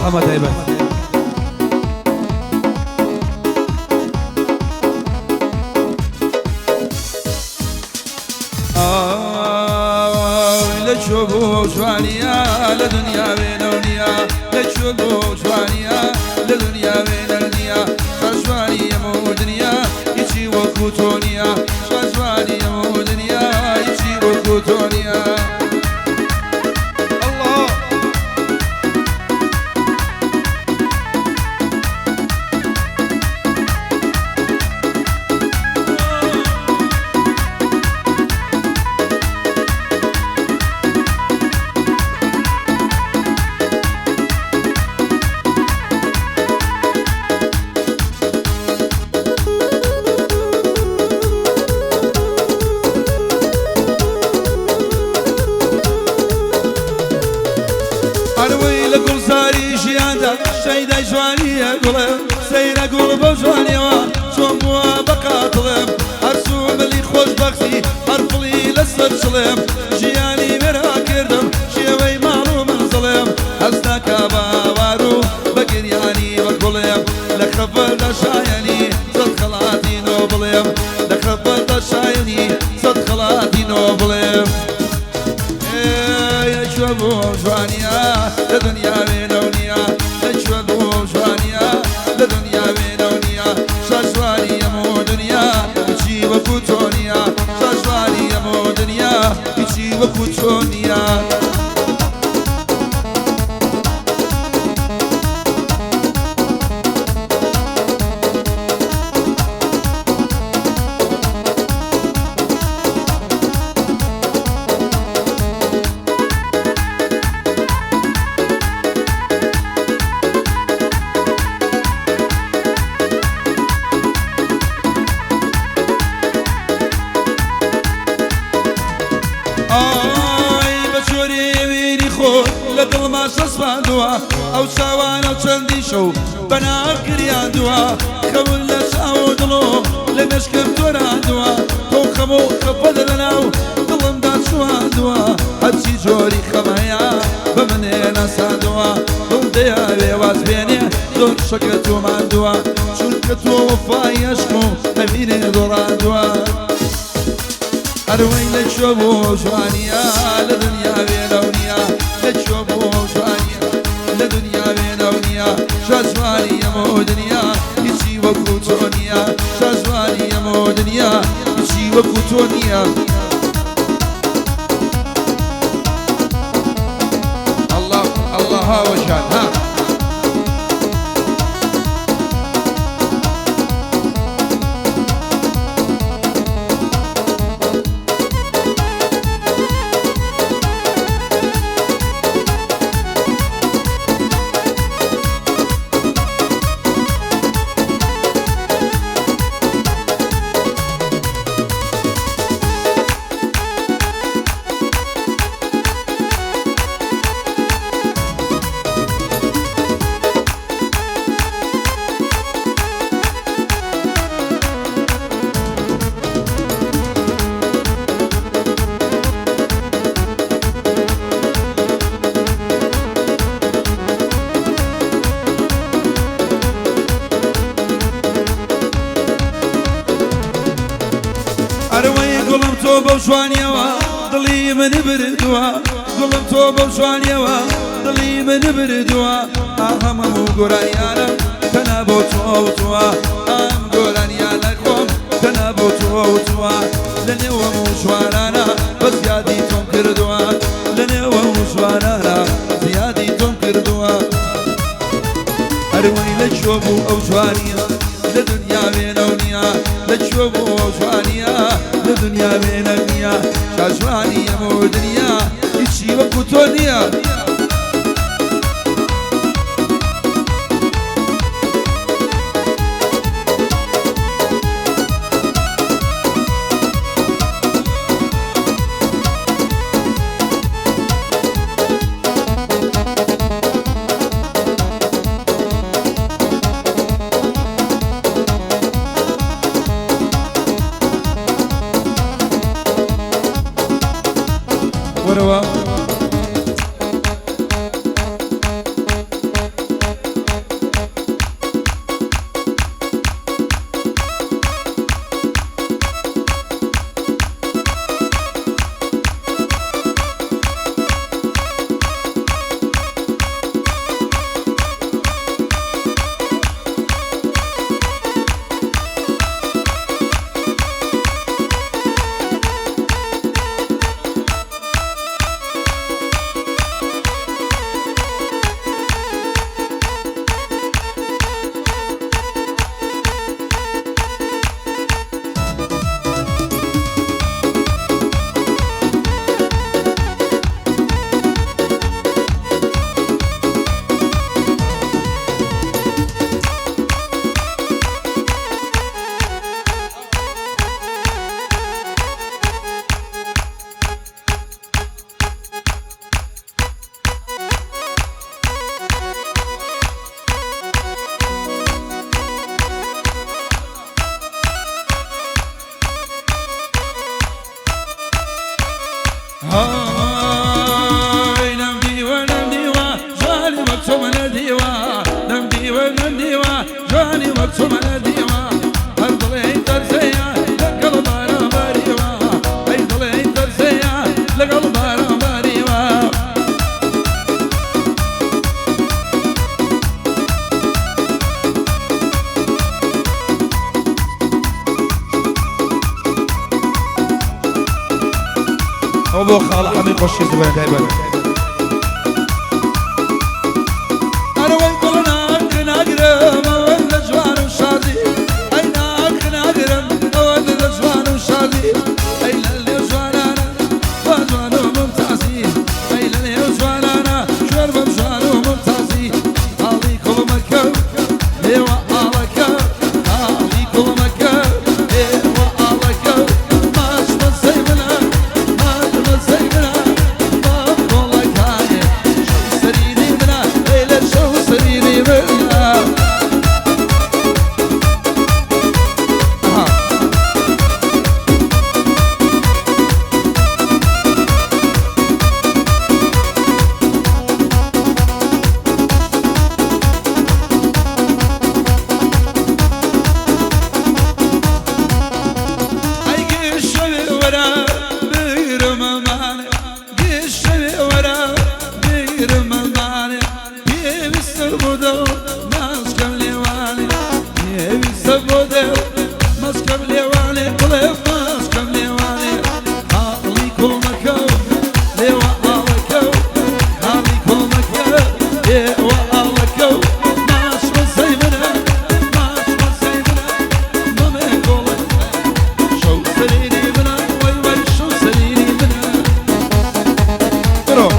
حەمە تایبەت. لە کوێ بۆ جوانیە لە دنیا وێنە و نییە، لە کوێ بۆ جوانیە لە دنیا وێنە نییە، شاژوانی ئەمە و دنیا هیچی وەکو تۆ نییە، شاژوانی ئەمە و دنیا هیچی وەکو تۆ نییە. الله. ئەروەی لە گوڵزاری ژیاندا شەیدای جوانیە گوڵم، سەیرە گوڵ بەو جوانیەوە چۆن بووە بە قاتڵم، هەر سوملی خۆشبەختی هەر فڵی لەسەر چڵێم، ژیانی وێرا کردم شێوەی ماڵ و منزڵێم، هەست ناکا بە هاوار و بە گریانی بە گوڵێم، لە خەفەتدا شایەنی سەد خەڵاتی نۆبڵێم، لە خەفەتدا شایەنی سەد خەڵاتی نۆبڵێم. لە کوێ بوو جوانیە لە دنیا وێنە و نییە، لە کوێ بوو جوانیە لە دنیا وێنە و نییە، شاژوانی ئەم و دنیا هیچی وەکو تۆ نییە، شاژوانی ئەم و دنیا هیچی وەکو تۆ نییە. ئای بە جۆرێ وێری خۆ لە دڵما چەسپاندووە، ئەو چاوانە چەندی شەو بەناو کریاندووە، خەون لە چاو و دڵۆ لە مێشکم تۆراندووە، تۆ خەم و خەفەت لەناو دڵمدا چواندووە، هەرچی جۆری خەم هەیە بە منێ ناساندووە، دڵ دەیاوێ واز بێنێ زۆر شەکەت و ماندووە، چونکە تۆ وەفای عەشق و ئەوینێ دۆڕاندووە. ئەروەی لە کوێ بوو جوانیە لە دنیا وێنە و نییە، لە کوێ بوو جوانیە لە دنیا وێنە و نییە، شاژوانی ئەمە و دنیا هیچی وەکو تۆ نییە، شاژوانی ئەمە و دنیا هیچی وەکو تۆ نییە. الله الله هاوشان ها. ئەروەی گوڵم تۆ بەو جوانیەوە دڵی من بردووە، گوڵم تۆ بەو جوانیەوە دڵی من بردووە، ئاهەم هەموو گۆرانیانم تەنها بۆ تۆ وتووە، ئەم گۆرانیانە خۆم تەنها بۆ تۆ وتووە، لە نێو هەموو جوانانە بە زیادی تۆم کردووە، لە نێو هەموو جوانانە زیادی تۆم کردووە. ئەروەی لە کوێ بوو ئەو جوانیە لە دنیا وێنە و نییە، لە کوێ بوو ئەو جوانیە لە دنیا وێنە نییە، شاژوانی ئەمە و دنیا هیچی وەکو تۆ نییە. وەرەوە. وەک چۆمە نەدیوە، هەر دڵێی تەرزەیە لەگەڵ بارانباریوە، ئەی دڵێی تەرزەیە لەگەڵ بارانباریوە. ئەوە بۆ خاڵە حەمەی خۆشی زبەرە تایبەت. ئەرەوەی دڵ ناخ ناگرم ئەوەندە جوان و شادی، ئەی ناخ ناگرم ئەوەندە لە جوان و شادی، ئەی لە لێو جوانانە وا جوان و ممتازی، ئەی لە لێو جوانانە کوێر بەم جوان و ممتازی. حاڵی کوڵمەکە لێوە ئاڵەکە، حاڵی کوڵمەکە لێوە ئاڵەکە، ماچ مەزەی منە، ماچ مەزەی منە، مام گۆڵەکانێ شەو سەرینی منە، ئەی لە شەو سەرینی منە. ئەها. ئەی گشت شەوێ وەرە بگرمەمانێ، گشت شەوێ وەرە بگرمەمانێ، پێویستە بۆ دڵ ماسکەم لێوانێ، پێویستە بۆ دڵ ماسکەم لێوانێ، بڵێ ماسکەم لێوانێ. حاڵی کوڵمەکە و لێوە ئاڵەکە و، حاڵی کوڵمەکە لێوە ئاڵەکە و، ماچ مەزەی منە، ماچ مەزەی منە، مەمێ گۆڵەکە شەو سەرینی منە، وەی وەی شەو سەرینی منە. بڕۆ.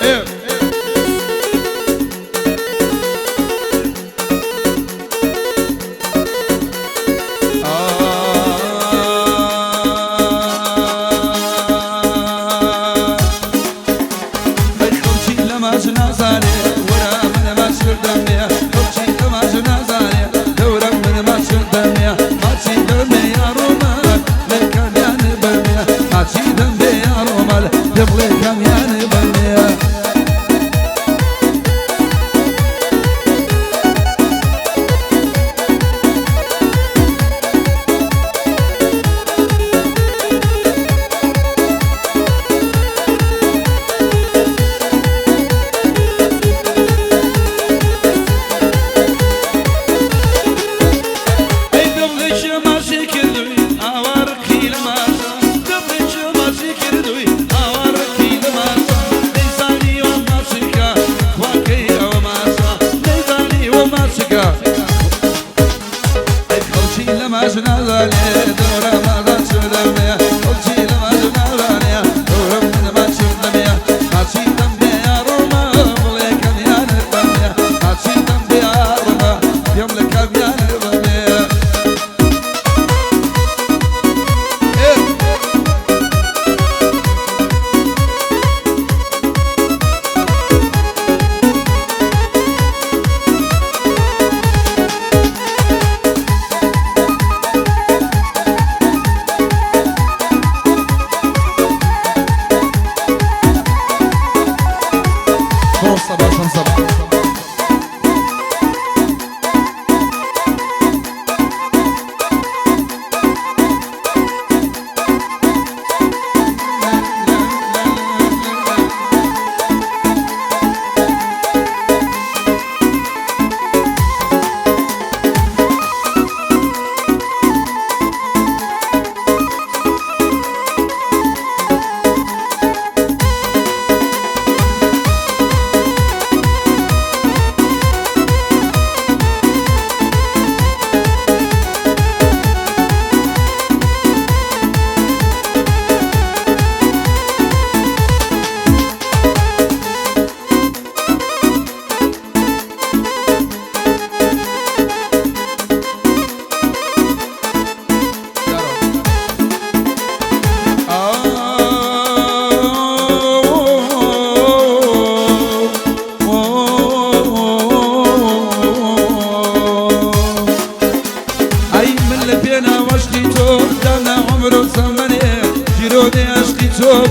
ئێ. ئەی خەڵکی لە ماچ نازانێ، وەرە منە ماچ کردەمێ، خەڵکی لە ماچ نازانێ، دەورە منە ماچ کردەمێ، ماچی دەمێ یاڕۆمە لە کامیان بەمێ، ماچی دەمێ یاڕۆمە پێ بڵێ کامیان بەمێ. ئەی دەبڵێ ماچی کردووی ئاوارەکی لە ماچە، دەبڵێ ماچی کردووی ئاوارەکی لە ماچە، نەیزانیوە ماچکە خواکەی ئەوە ماچە، نەیزانیوە ماچکە. ئەی خەڵکی لە ماچ نازانێ، دەورە ماچ دەمێ، خەڵکی لە ماچ نازانێ، دەورە منە ماچ دەمێ، ماچی دەمێ یاڕۆمە بڵێ کەمیان بەمێ، ماچی دەمێ یاڕۆمە پێم لە کامیان بەمێ. ئێ.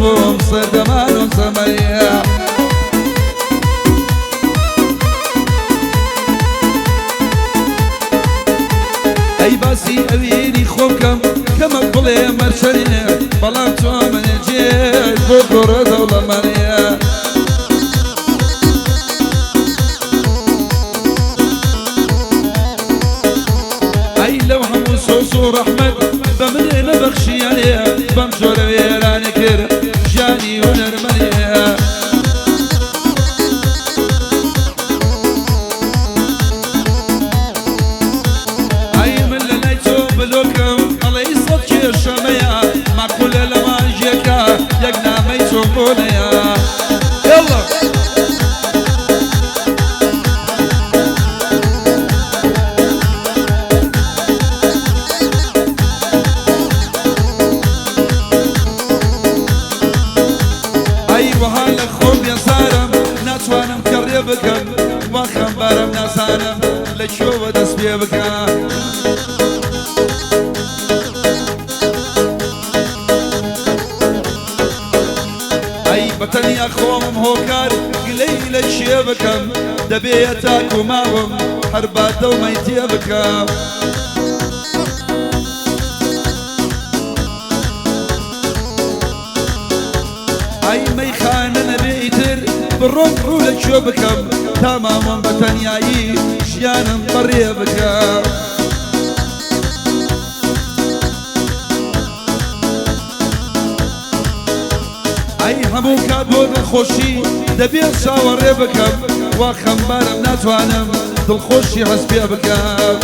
بووم سەردەمان و سەمەیە. ئەی باسی ئەوینی خۆم کەم کەمە بڵێ مەرچەنێ، بەڵام تۆ منێ جێ بۆ گۆڕە دەوڵەمەنێ. ئەی لەو هەموو سۆز و ڕەحمەت بە منێ نەبەخشیانێ، بەم جۆرە وێرانێ کرد ژیانی هونەرمەنێ. ئەی من لە لای تۆ بلۆکم ئەڵێی سەد کێشەمەیە، ماقولە لە مانگێکە یەک نامەی تۆ بۆ نەیە. يلا ئەی وەها لە خۆم بێزارم ناتوانم کەڕێ بکەم، وا خەمبارم نازانم لە کوێوە دەست پێ بکەم. ئەی بەتەنیا خۆمم هۆکار گلەی لە کێ بکەم، دەبێ تاکو ماوم هەر با دڵمەی تێ بکەم. ئەی مەیخانە نەبێ ئیتر بڕۆم ڕوو لە کوێ بکەم، تا ماوم بە تەنیایی ژیانم بەڕێ بکەم. ئەی هەموو کات بۆ دڵخۆشی دەبێ چاوەڕێ بکەم، وا خەمبارم ناتوانم دڵخۆشی هەست پێ بکەم.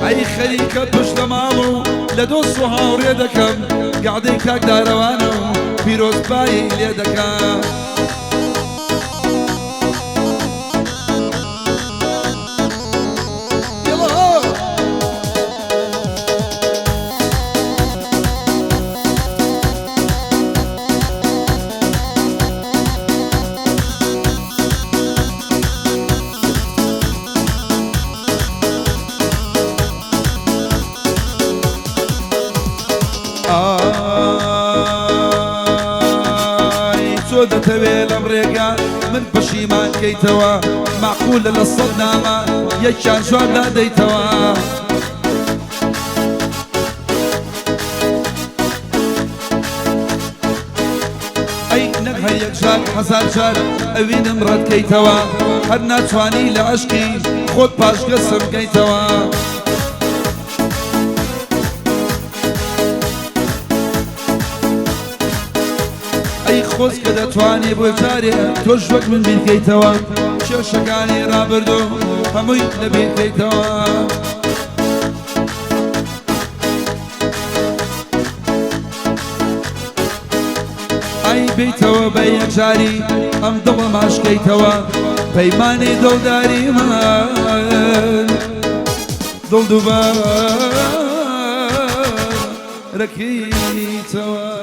ئەی خەریکە پشت لە ماڵ و لە دۆست و هاوڕێ دەکەم، گەعدەی کاک دارەوانە و پیرۆزبایی لێ دەکەم. يلا ئای تۆ دەتەوێ لەم ڕێگا من پەشیمان کەیتەوە، معقولە لە سەد نامە یەکیان جواب نادەیتەوە. ئەی نەک هەر یەک جار هەزار جار ئەوینم ڕەتکەیتەوە، هەر ناتوانی لە عەشقی خۆت پاشگەسم کەیتەوە. ئەی خۆزگە دەتوانێ بۆ جارێ تۆش وەک من بیرکەیتەوە، کێشەکانی ڕابردوو هەمووی لەبیرکەیتەوە. ئەی بیتەوە بە یەکجاری ئەم دڵە ماشکەیتەوە، پەیمانی دڵداری من دڵ دووبارەکەیتەوە.